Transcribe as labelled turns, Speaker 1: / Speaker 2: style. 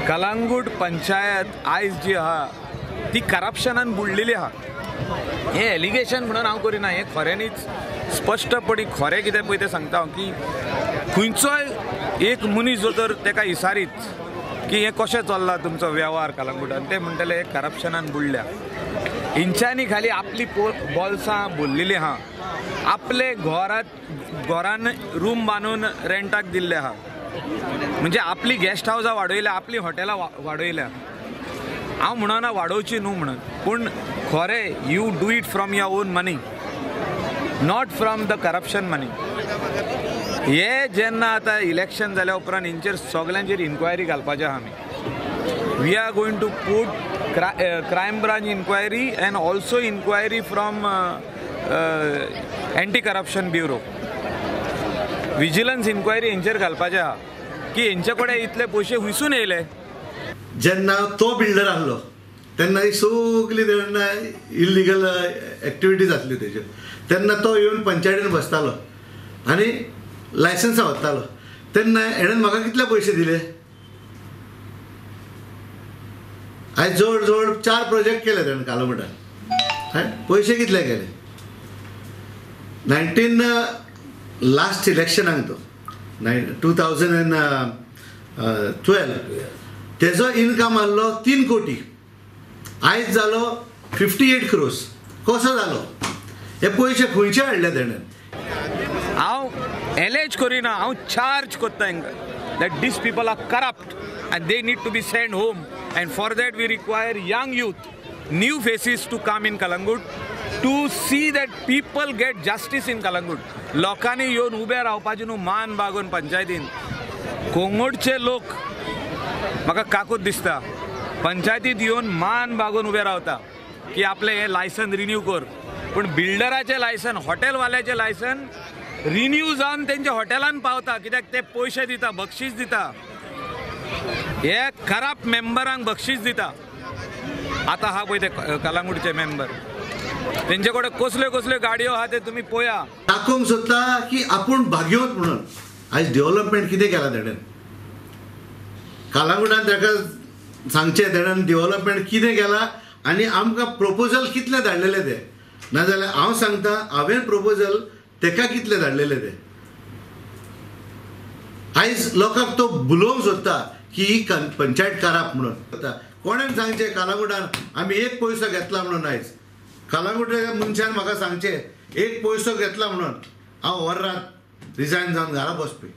Speaker 1: कलंगूट पंचायत आयज जी आहा ती करप्शनान बुडलेली आहा. हें एलिगेशन म्हणून हांव करिना, हें खऱ्यांनीच स्पश्टपणी खरें कितें पळय तें सांगता हांव की खंयचोय एक मनीस जो तर ताका इसारीत की हें कशें चल्लां तुमचो वेव्हार कलंगूटान, ते म्हणटले हे करप्शनान बुडल्या. हेंच्यांनी खाली आपली बोल्सां भरलेली आहा, आपले घरान रूम बांदून रेंटाक दिल्ले आहा, म्हणजे आपली गेस्ट हावसां वाडयल्या, आपली हॉटेलां वाडयल्या. हांव म्हणना वाडोवची न्हू म्हणून, पूण खरें you do it from your own money, not from the corruption money. हे जेन्ना आतां इलेक्शन जाल्या उपरांत हेंचेर सगल्यांचेर इन्क्वायरी घालपाचें आहा आमी. We are going to put crime branch inquiry and also inquiry from anti corruption bureau, vigilance inquiry हेंचेर घालपाचें आहा की हेंचे कडेन इतले पयशे हुंयसून येयले.
Speaker 2: जेन्ना तो बिल्डर आहलो तेन्ना ही सगली तेन्ना इल्लिगल एक्टिविटीज आसल्यो तेज्यो, तेन्ना तो येवन पंचायतीन बसतालो आनी लायसन्सां वतालो. तेन्ना हेणेन म्हाका कितले पयशे दिले? आयज जवळ जवळ 4 प्रोजेक्ट केले तेणें कालंगुटान, पयशे कितले केले? 19 लास्ट इलेक्शनाक तो 2012 तेजो इनकम आहलो 3 कोटी, आयज जालो 58 क्रोर्स. कसो जालो? हे पयशे खंयचे हाडले तेणें?
Speaker 1: हांव एलेज करिना, हांव चार्ज करता हांकां that these people are corrupt and they need to be send home, and for that we require young youth, new faces to come in Calangute to see that people get justice in Calangute. लोकांनी येवन उबे रावपाचें न्हू मान बागोवन पंचायतीन. कोंगोडचे लोक म्हाका काकूत दिसता, पंचायतीत येवन मान बागोवन उबे रावता की आपलें हें लायसन रिन्यू कर, पूण बिल्डराचें लायसन, हॉटेलवाल्याचें लायसन रिन्यू जावन तेंच्या हॉटेलान पावता, कित्याक ते पयशे दिता, बक्षीस दिता, हे खराब मेंबरांक बक्षीस दिता. आतां आहा पळय ते कलंगूटचे मेंबर, तेंचे कडेन कसल्यो कसल्यो गाडयो आहा ते तुमी पळया.
Speaker 2: दाखोवंक सोदता की आपूण भाग्यवंत म्हणून. आयज डेव्हलपमेंट कितें केलां तेणेन कलंगूटान, ताका सांगचें तेणेन डेव्हलपमेंट कितें केलां आनी आमकां प्रोपोजल कितले धाडलेले ते. नाजाल्यार हांव सांगता हांवें प्रोपोजल तेका कितले धाडलेले ते. आयज लोकांक तो भुलोवंक सोदता की ही पंचायत कराप म्हणून. कोणें सांगचें कलंगूटान आमी एक पयसो घेतला म्हणून? आयज कलंगूटाच्या मनशान म्हाका सांगचें एक पयसो घेतला म्हणून हांव वरात रिजायन जावन घरा बसपी.